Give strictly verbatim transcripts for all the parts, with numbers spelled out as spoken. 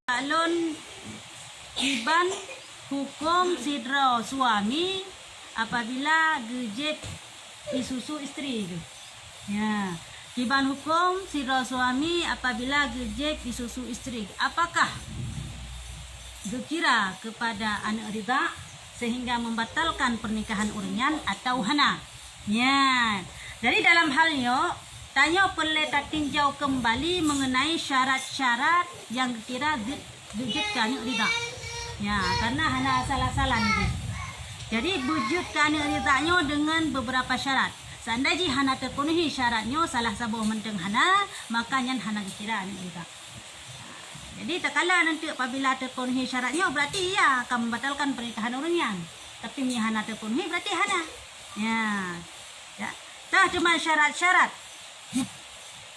lôn kiban huköm sidroe suami apabila geujieb ie susu istri geuh. Ya, kiban huköm sidroe suami apabila geujieb ie susu istri, apakah geukira kepada aneuk ridha sehingga membatalkan pernikahan ureuëng nyan atau hana? Nyan. Jadi dalam hal nyoe, tanyoe peureulée tatinjau keumbali mengenai syarat-syarat nyang geukira jeuet, jeuet keu aneuk ridha. Ya, karena hana asal-asalan jih. Jadi beujeuet keu aneuk ridha nyoe dengan beberapa syarat. Seandai jih hana teupenuhi syarat nyoe, salah saboh mantong hana, maka nyan hana geukira aneuk ridha. Jadi takala nanti apabila teupenuhi syarat nyoe, berarti ia akan membatalkan pernikahan ureuëng nyan. Tapi meunyoe hana teupenuhi, berarti hana. Ya. Ya. Tah teuma syarat-syarat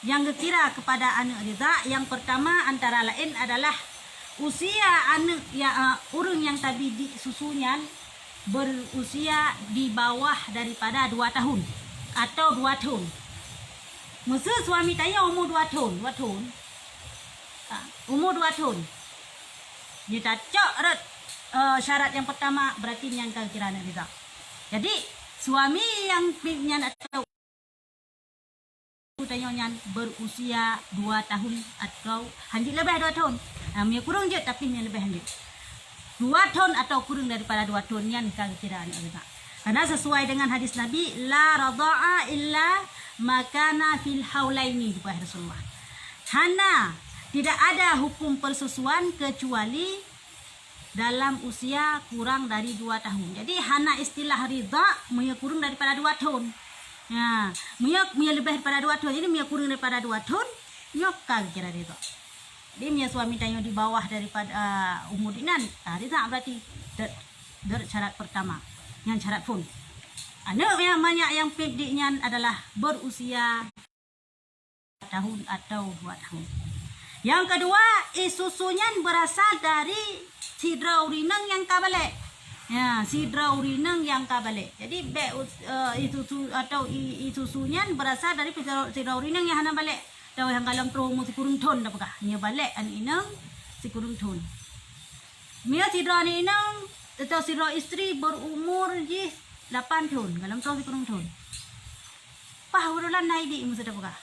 nyang geukira kepada aneuk ridha, yang pertama antara lain adalah usia aneuk ya, eh, ureuëng nyang tabi di susu nyan berusia di bawah daripada dua tahun atau dua thon. Meuseu suami tanyoe umur dua thon, dua thon. Ha, umur dua thon. Nyoe tacok rot, eh, syarat nyang pertama, berarti nyan ka geukira aneuk ridha. Jadi, suami nyang pih nyan atau tanyoe nyan berusia dua tahun atau hanjeuet leubeh dua thon. Nah, meunyoe kureueng jeuet, tapi meunyoe leubeh hanjeuet. Dua thon atau kureueng daripada dua thon nyan ka geukira aneuk ridha. Karena sesuai dengan hadis Nabi, "La radha'a illa ma kana fil haulaini," geupeugah Rasulullah. Hana, tidak ada hukum persusuan kecuali dalam usia kurang dari dua tahun. Jadi hana istilah ridha meunyoe kureueng daripada dua thon. Ya, meunyoe, meunyoe leubeh daripada dua thon. Jadi meunyoe kureueng daripada dua thon, nyoe ka geukira ridha. Jadi meunyoe suami tanyoe di bawah daripada, uh, umur inan, ah, ridha berarti. Dot, dot syarat pertama. Nyan syarat phon. Aneuk nyang manyak nyang pih di nyan adalah berusia tahun atau dua tahun. Yang kedua, ie susu nyan berasal dari sidroe ureuëng inong nyang ka balek. Ya, sidroe ureuëng inong nyang ka balek. Jadi, bèk us-, eh, ie susu atau ie, ie susu nyan berasal dari sidroe, sidroe ureuëng inong nyang hana balek. Atau nyang galom troh umu sikureueng thon dah peugah. Nyoe balek aneuk inong sikureueng thon. Meunyoe sidroe aneuk inong atau sidroe istri berumur jih lapan thon, galom troh sikureueng thon. Paih uroe lam na idik meuseue tapeugah.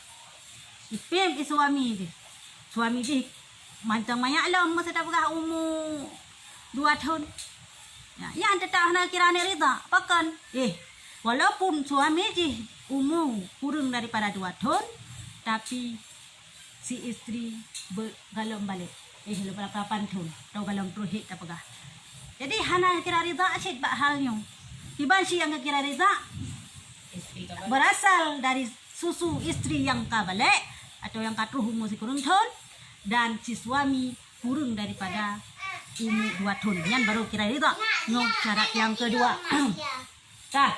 Ipém ie suami jih. Suami jih mantong manyak lom meuseue tapeugah umu dua thon. Ya, nyan teutap hana kira aneuk ridha. Pakon? Eh, walaupun suami jih umu kureueng daripada dua thon, tapi si istri be-, galom balek. Eh, leubeh lapan thon, atau galom troh hek tapeugah. Jadi, hana kira ridha cit bak hal nyoe. Kiban si nyang kira ridha berasal dari susu istri nyang ka balek atau nyang ka troh umu sikureueng thon dan si suami kureueng daripada umu dua thon. Nyan baru kira ridha. Nyoe syarat nyang kedua. Tah.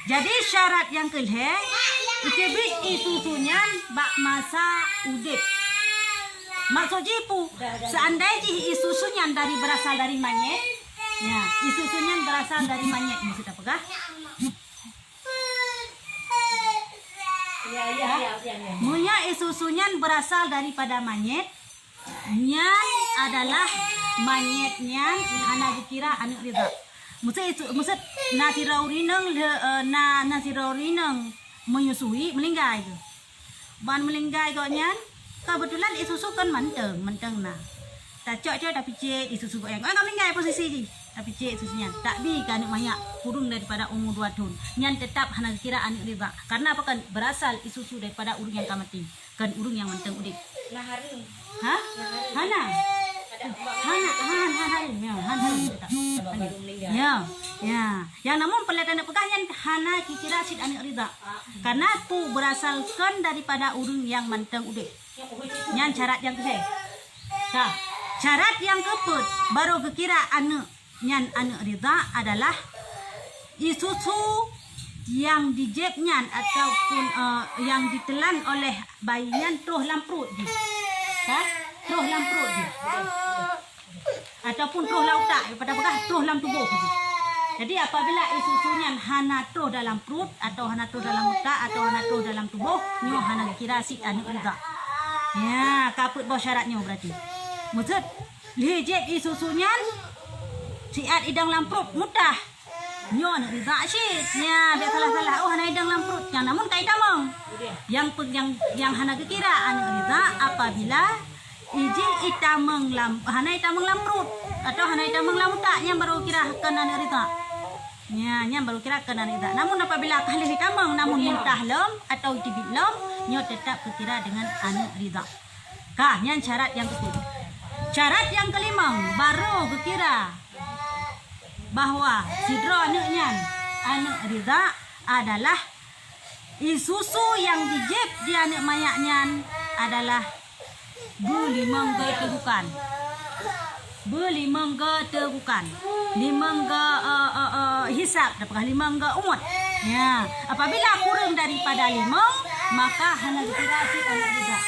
Jadi syarat nyang keulhèe, iteubiet ie susu nyan bak masa udép. Maksud jih peue? Seandai jih ie susu nyan dari, berasal dari manyét, ya, ie susu nyan berasal dari manyét, meuseue tapeugah. Meunyoe ie susu nyan berasal daripada manyét, nyan adalah manyét nyan hana geukira aneuk ridha. Meuseue itu, meuseue na sidroe ureueng inong le-, eh, na, na sidroe ureueng inong menyusui, meulinggai geuh. Ban meulinggai gobnyan, keubeutulan ie susu kan mantong, mantong na. Tacok-cok tapicék ie susu gobnyan. Gobnyan ka meulinggai posisi jih. Tapicék ie susu nyan. Tabi keu aneuk manyak kureueng daripada umu dua thon. Nyan teutap hana geukira aneuk ridha. Karena apa kan? Berasal ie susu daripada ureueng nyang ka maté. Kon ureueng nyang mantong udép. Nah, hareuem. Ha? Nah, hareuem. Hana. Ada bak Hana, han, han, han, ya, han, han, han. Sabab baru meninggal. Ya, ya. Nyang namun peureulèe taneuk peugah nyan hana geukira cit aneuk ridha. Ah. Karena tu berasal kon daripada ureueng nyang mantong udép. Nyan syarat nyang keu lhèe. Ka. Syarat nyang keupeuet baru geukira aneuk nyan aneuk ridha adalah ie susu nyang dijép nyan ataupun, eh, nyang diteulan oleh bayi nyan troh lam pruet jih. Ka? Troh lam pruet jih. Ataupun troh lam utak, pada peugah troh lam tuboh jih. Jadi apabila ie susu nyan hana troh dalam pruet atau hana troh dalam utak atau hana troh dalam tuboh, nyoe hana geukira cit aneuk ridha. Ya, ka peuet boh syarat nyoe berarti. Maksud, lheueh jieb ie susu nyan, siat idong lam pruet mutah. Nyoe aneuk ridha cit. Nya, bèk salah-salah. Oh, hana idong lam pruet. Nyan namun ka itamong. Nyang pe-, nyang, nyang hana geukira aneuk ridha apabila iji itamong lam, hana itamong lam pruet atau hana itamong lam utak, nyan baru kira kon aneuk ridha. Nya, nyan baru kira kon aneuk ridha. Namun apabila ka lheueh itamong, namun mutah lom atau iteubiet lom, nyoe teutap geukira deungon aneuk ridha. Ka, nyan syarat nyang keupeuet. Syarat nyang keulimong, baru geukira bahwa sidroe aneuk nyan aneuk ridha adalah ie susu nyang jijieb di aneuk manyak nyan adalah beulimong geutegukan. Beulimong geutegukan. Limong geu, eh, eh, eh, hisab, dah peugah limong geu umat. Ya, apabila kureueng daripada limong, maka hana geukira cit aneuk ridha.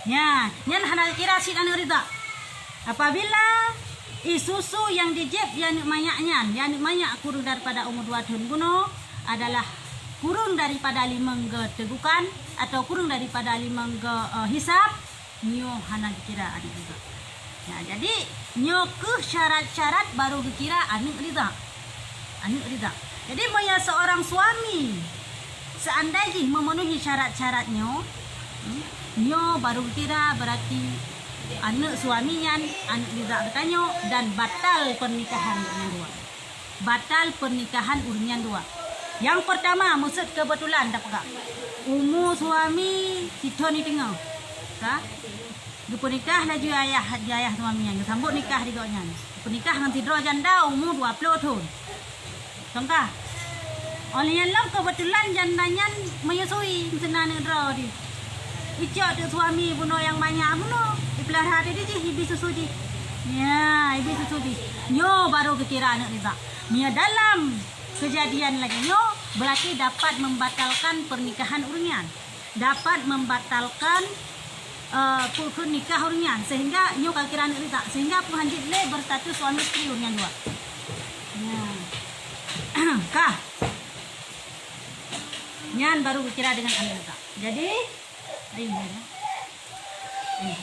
Nya, nyan hana kira cit aneuk ridha. Apabila ie susu nyang jijieb di aneuk manyak nyan, di aneuk manyak kureueng daripada umu dua thon bunoe adalah kureueng daripada limong geu tegukan atau kureueng daripada limong geu, eh, hisab, nyoe hana geukira aneuk ridha. Nah, jadi nyoe keuh syarat-syarat baru geukira aneuk ridha. Aneuk ridha. Jadi meunyoe seorang suami seandai jih memenuhi syarat-syarat nyoe, hmm, nyoe baru geukira berarti aneuk suami nyan aneuk ridha geutanyoe dan batal pernikahan geutanyoe dua. Batal pernikahan ureueng nyan dua. Nyang pertama, maksud kebetulan tapeugah. Umu suami sithon di teungoh. Ka? Geupeunikah laju ayah, di ayah suami nyan. Geusambot nikah di gobnyan. Geupeunikah ngon sidroe janda umu dua ploh thon. Tong ka? Óh lheueh nyan lom kebetulan janda nyan menyusui, meuseuna aneuk droe di. Icok teuk suami bunoe nyang manyak bunoe, ipeulara teuk di jih, ibi susu jih. Nya, ibi susu jih. Nyoe baru geukira aneuk ridha. Meunyoe dalam kejadian lagèe nyoe, berarti dapat membatalkan pernikahan ureueng nyan. Dapat membatalkan, eh, peue kheun nikah ureueng nyan, sehingga nyoe ka kira aneuk ridha, sehingga peuhan jeuet lé berstatus suami isteri ureueng nyan dua. Nya. Ka. Nyan baru geukira deungon aneuk ridha. Jadi, ayo, ayo.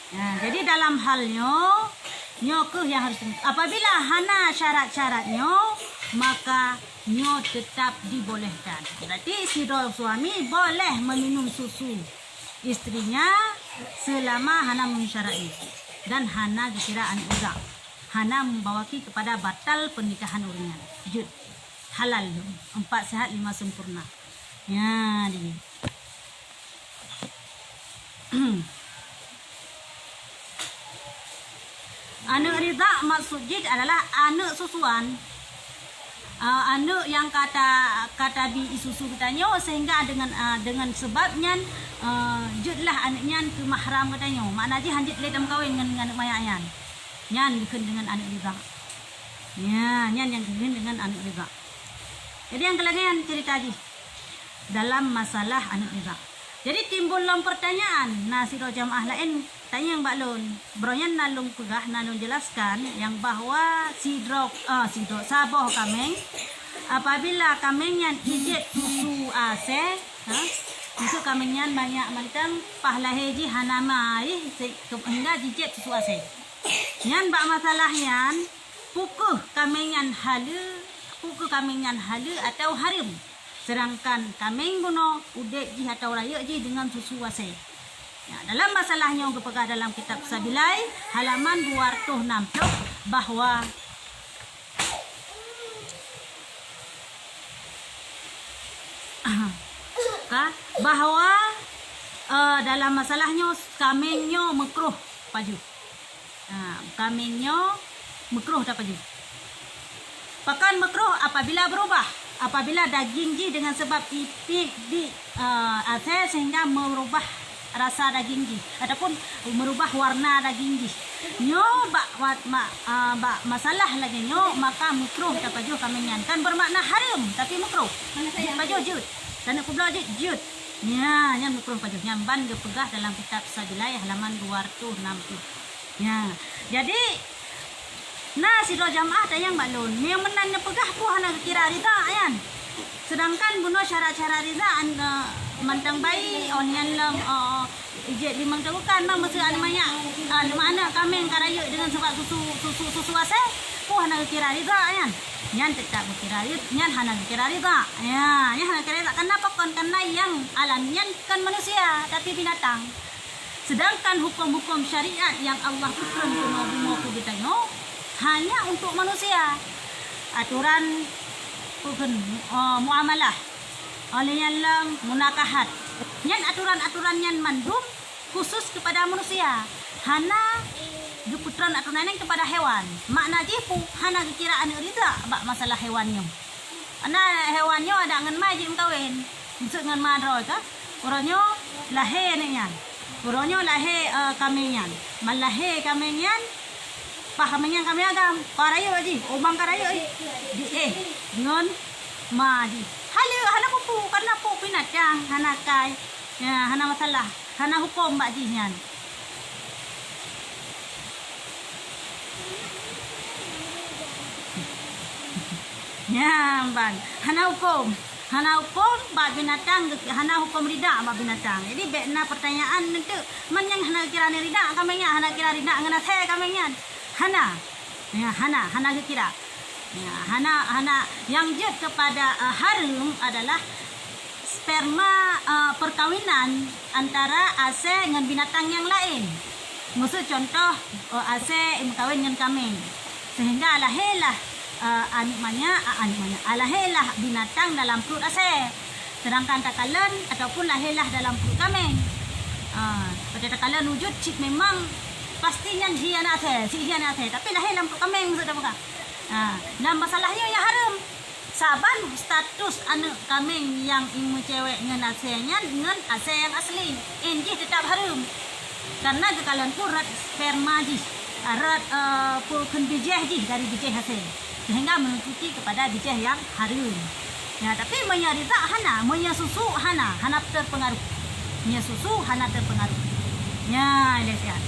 Nah, jadi dalam hal nyoe, nyoe keuh nyang harus, apabila hana syarat-syarat nyoe, maka nyoe tetap dibolehkan. Berarti sidroe suami boleh meminum susu istrinya selama hana memenuhi syarat nyoe dan hana geukira aneuk ridha, hana membawaki kepada batal pernikahan ureueng nyan. Jeuet, halal, empat sehat lima sempurna. Nya, di. Aneuk ridha maksud jih adalah aneuk susuan. Ah, aneuk nyang ka ta-, ka tabi ie susu geutanyoe sehingga deungon, ah, deungon seubab nyan, ah, jeuetlah aneuk nyan keu mahram geutanyoe. Makna jih han jeuet lé tameukawen ngon, ngon aneuk manyak nyan. Nyan geukheun deungon aneuk ridha. Nya, nyan nyang geukheun deungon aneuk ridha. Jadi nyang keulagèe nyan cerita jih dalam masalah aneuk ridha. Jadi timbul lom pertanyaan, na sidroe jamaah laén tanyong bak lôn. Baroe nyan na lôn peugah, na lôn jelaskan nyang bahwa sidroe, ah, sidroe, saboh kaméng, apabila kaméng nyan ijieb susu asèe, ha, untuk kaméng nyan manyak mantong, paih lahé jih hana meuaih, se-, ke-, hingga jijieb susu asèe. Nyan bak masalah nyan, peu keuh kaméng nyan haleue, peu keuh kaméng nyan haleue atawa hareuem. Seudangkan kaméng bunoe udép jih atawa rayeuk jih deungon susu asèe. Nah, dalam masalah nyoe geupeugah dalam kitab Sabilai, halaman dua ratus enam puluh, bahwa, ka, bahwa, eh, dalam masalah nyoe, kaméng nyoe meukruh pajoh. Ha, kaméng nyoe meukruh tapajoh. Pakon meukruh? Apabila beurubah, apabila daging jih deungon seubab ipiek di, eh, asèe sehingga meurubah rasa daging jih ataupun meurubah warna daging jih. Nyoe bak wat-, ma-, eh, bak masalah lagèe nyoe, maka meukruh tapajoh kaméng nyan. Kan beumakna hareuem, tapi meukruh. Jeuet pajoh jeuet. Taneuk peubloe jeuet, jeuet. Nya, nyan meukruh pajoh. Nyan ban geupeugah dalam kitab Sabilai halaman dua ratus enam puluh. Nya. Jadi, Na sidroe jamaah tanyong bak lôn, meunyoe meunan neupeugah peue hana geukira ridha nyan? Seudangkan bunoe syarat-syarat ridha an, eh, mantong bayi, oh nyan lom, oh, ijek limong teuk bukan, bang meuseu aneuk manyak, ah, aneuk manyak kaméng ka rayeuk deungon sabab susu, susu, susu asèe, peue hana geukira ridha nyan? Nyan teutap geukira ri-, nyan hana geukira ridha. Ya, nyan hana geukira ridha. Karena apa kon? Karena nyang alam nyan kon manusia, tapi binatang. Sedangkan huköm-huköm syariat nyang Allah peutreun keunoe bumoe keu geutanyoe hanya untuk manusia. Aturan peue kheun, eh, muamalah, oh lheueh nyan lom munakahat. Nyan aturan-aturan nyan mandum khusus kepada manusia. Hana geupeutreun aturan nyan kepada hewan. Makna jih peue? Hana geukira aneuk ridha bak masalah hewan nyoe. Ana hewan nyoe adak ngon ma jimeukawen, meuseu ngon ma droe ka. Uroe nyoe lahé aneuk nyan. Uroe nyoe lahé, eh, kaméng nyan. Man lahé kaméng nyan, paih kaméng nyan kaméng agam. Ka rayeuk jih, ubang ka rayeuk jih. Di, eh, ngon ma jih. Haleue, hana peue-peue, karena peue binatang, hana kai. Ya, hana masalah. Hana huköm bak jih nyan. Nyan ban. Hana huköm. Hana huköm bak binatang, hana huköm ridha bak binatang. Jadi, bèk na peurtanyaan neunteuk, man nyang hana kira ni ridha kaméng nyan, hana kira ridha ngon asèe kaméng nyan. Hana. Ya, hana, hana geukira. Ya, hana, hana. Nyang jeuet keupada, eh, hareuem adalah sperma, eh, perkawinan antara asèe ngon binatang nyang laén. Meuseu contoh, eh, asèe meukawen ngon kaméng. Sehingga lahé lah, eh, aneuk manyak, ah, aneuk manyak, ah, lahé lah binatang dalam pruet asèe. Sedangkan takalon ataupun lahé lah dalam pruet kaméng. Ah, pada takalon wujud cit memang pasti nyan hi aneuk asèe, cit hi aneuk asèe. Tapi lahé lam pruet kaméng, meuseu tapeugah. Ah, lam masalah nyoe nyang hareuem. Saban status aneuk kaméng nyang imeucewek ngon asèe nyan ngon asèe nyang asli, 'in jih teutap hareuem. Karena geukalon peue rot sperma jih, rot, eh, peue kheun bijèh jih dari bijèh asèe, sehingga meuiuti keupada bijèh nyang hareuem. Ya, tapi meunyoe ridha hana, meunyoe susu hana, hana teupeungaruh. Meunyoe susu hana teupeungaruh. Ya, ilèe siat.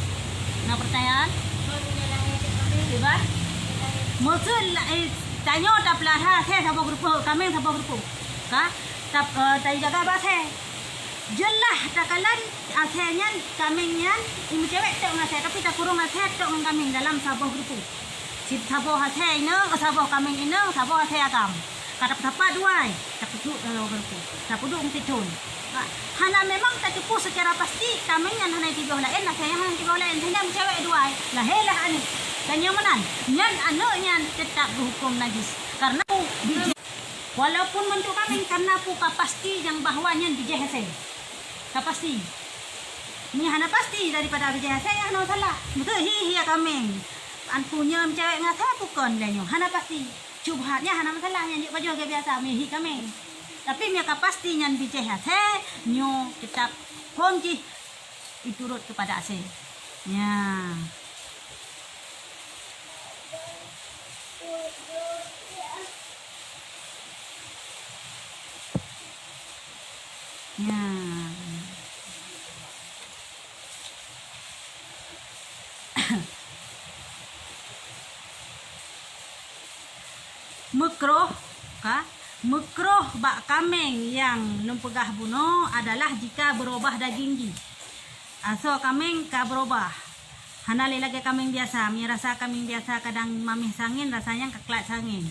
Na peurtanyaan? Tiba? Meuseu la-, eh, Tanyoe tapeulahé asèe saboh geureupeue, kaméng saboh geureupeue. Ka, tap-, eh, tajaga bak asèe. Jeulaih takalon asèe nyan, kaméng nyan, imeucewek tok ngon asèe, tapi takurong asèe tok ngon kaméng dalam saboh geureupeue. Cit saboh asèe inong, saboh kaméng inong, saboh asèe agam. Ka tapeutapa dua, tapeuduek dalam geureupeue. Tapeuduek meusiton. Ha, hana memang tateupeue secara pasti kaméng nyan hana jitibôh laén, asèe nyan hana jitibôh laén, sehingga meucewek dua, lahé lah aneuk. Dan nyang meunan, nyan aneuk nyan teutap geuhukôm najis. Karena bijèh, walaupun meuntôk kaméng, karena peue ka pasti nyang bahwa nyan bijèh asèe. Ka pasti. Nyan hana pasti daripada bijèh asèe, nyan hana masalah. Beutôi hi, hi kaméng. An peue nyan meucewek ngon asèe, peue kon lé nyoe. Hana pasti. Syubhat nyan hana masalah, nyan jeuet pajoh lagèe biasa, meuhi kaméng. Tapi meunyoe ka pasti nyan bijèh asèe, nyoe teutap hukôm jih iturot keupada asèe. Nya. Nya. Meukroh, ka? Meukroh bak kaméng nyang lôn peugah bunoe adalah jika beurobah daging jih. Asoe kaméng ka beurobah. Hana lé lagèe kaméng biasa. Meunyoe rasa kaméng biasa kadang mamèh sangén, rasa nyan ka klat sangén.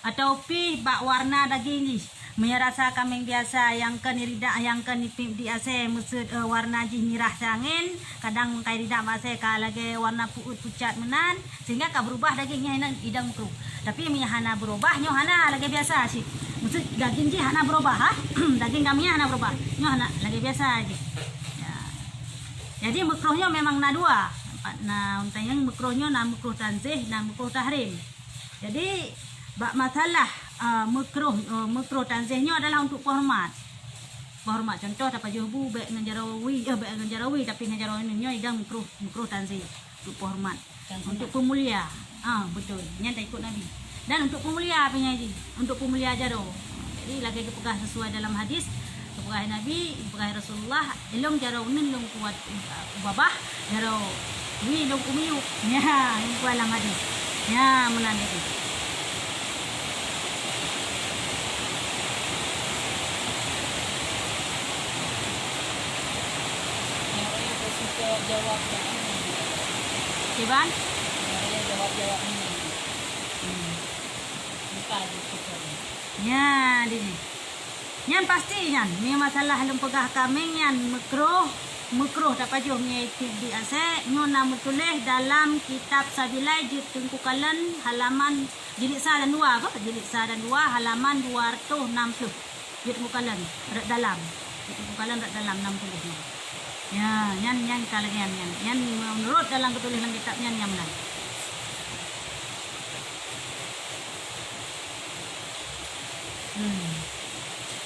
Atau pih bak warna daging jih. Meunyoe rasa kaméng biasa nyang kon iridak, nyang kon ipiep di asèe, meuseuet, eh, warna jih mirah sangén, kadang ka iridak bak asèe ka lagèe warna peuet pucat meunan, sehingga ka beurubah daging nyan idong meukroh. Tapi meunyoe hana beurubah, nyoe hana, lagèe biasa cit. Meuseuet daging jih hana beurubah, ha? Daging kaméng nyan hana beurubah. Nyoe hana, lagèe biasa jih. Ya. Jadi meukroh nyoe memang na dua. Na, meukroh nyoe na meukroh tanzih, na meukroh tahrim. Jadi, bak masalah, ah, meukroh, ah, meukroh tanzih nyoe adalah untuk peuhormat. Peuhormat, contoh, tapajoh bu bèk ngon jaroe wie, eh, bèk ngon jaroe wie, tapi ngon jaroe nyoe idong meukroh, meukroh tanzih, untuk peuhormat. Untuk peumulia. Ah, beutôi. Nyan taikot Nabi. Dan untuk peumulia pih nyan jih, untuk peumulia jaroe. Jadi, lagèe geupeugah sesuai dalam hadis, geupeugah Nabi, geupeugah Rasulullah, ilôn jaroe uneuen lôn kuat, uh, babah, jaroe wie lôn kumiyueb. Nya, lôn kuat lam hadis. Ya, meunan jih. Kiban? Hmm. Nya, di jih. Nyan pasti nyan, meunyoe masalah lôn peugah kaméng nyan meukruh, meukruh tapajoh meunyoe di asèe, nyoe na meutuléh dalam kitab Sabilai jeuet Teungku Kalon halaman jilid sa dan dua, apa? Jilid sa dan dua halaman dua ratus enam puluh. Jeuet Teungku Kalon rot dalam. Jeuet Teungku Kalon rot dalam enam puluh nyan. Ya, nyan, nyan ka lagèe nyan, nyan. Nyan meunurot dalam geutuléh lam kitab nyan, nyan meunan. Hmm.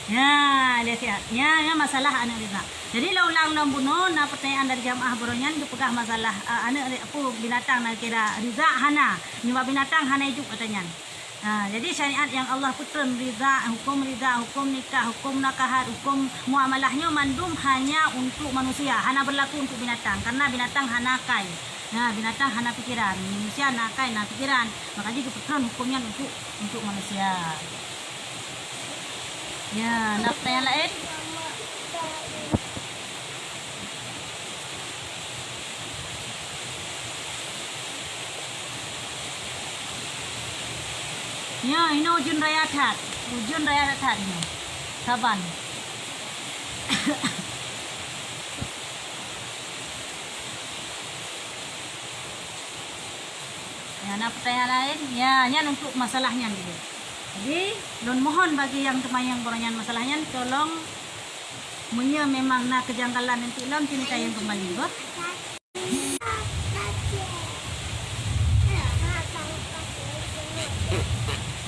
Ya, lihat, lihat. Ya, ya, masalah aneuk rizak. Jadi, lôn ulang lom bunoe, na pertanyaan dari jamaah baroe nyan geupeugah masalah, eh, aneuk ri-, apa, binatang na kira rizak hana. Nyoe bak binatang hana idup kata nyan. Ha, jadi syariat nyang Allah peutreun rizak, huköm rizak, huköm nikah, huköm nakahat, huköm muamalah nyoe mandum hanya untuk manusia, hana berlaku untuk binatang, karena binatang hana akai. Nah, binatang hana pikiran, manusia na akai, na pikiran. Maka jih geupeutreun huköm nyan untuk, untuk manusia. Ya, na pertanyaan laén? Ya, inoe ujeuen raya that. Ujeuen raya that inoe. Saban. Ya, na pertanyaan laén? Ya, nyan untuk masalah nyan dulu. Jadi, lôn mohon bagi nyang teumanyong baroe nyan masalah nyan, tolong, meunyoe memang na kejanggalan nanti lom, cinta yang kembali, bah.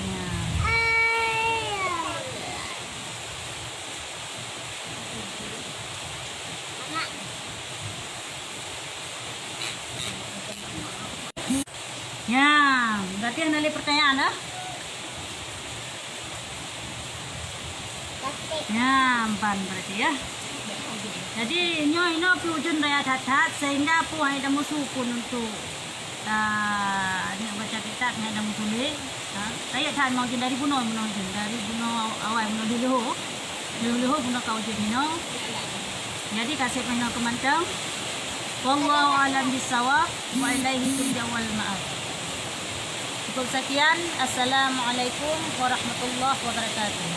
Ya. Ya, berarti hana lé pertanyaan, eh? Ya, empan berarti, ya. Jadi, nyoe inoe pih ujeuen raya that-that, sehingga peue hana musu pun untuk Ah, nyoe baca kitab nyoe dan meutuléh. Ha, rayeuk that memang ujeuen dari bunoe, bunoe ujeuen. Dari bunoe awai, bunoe di leuhô. Leuhô-leuhô bunoe ka ujeuen inoe. Jadi, ka sép inoe keu mantong. Wallahu a'lam bissawab. Wa ilaihi turja'ul ma'ab. Cukup sekian. Assalamualaikum warahmatullahi wabarakatuh.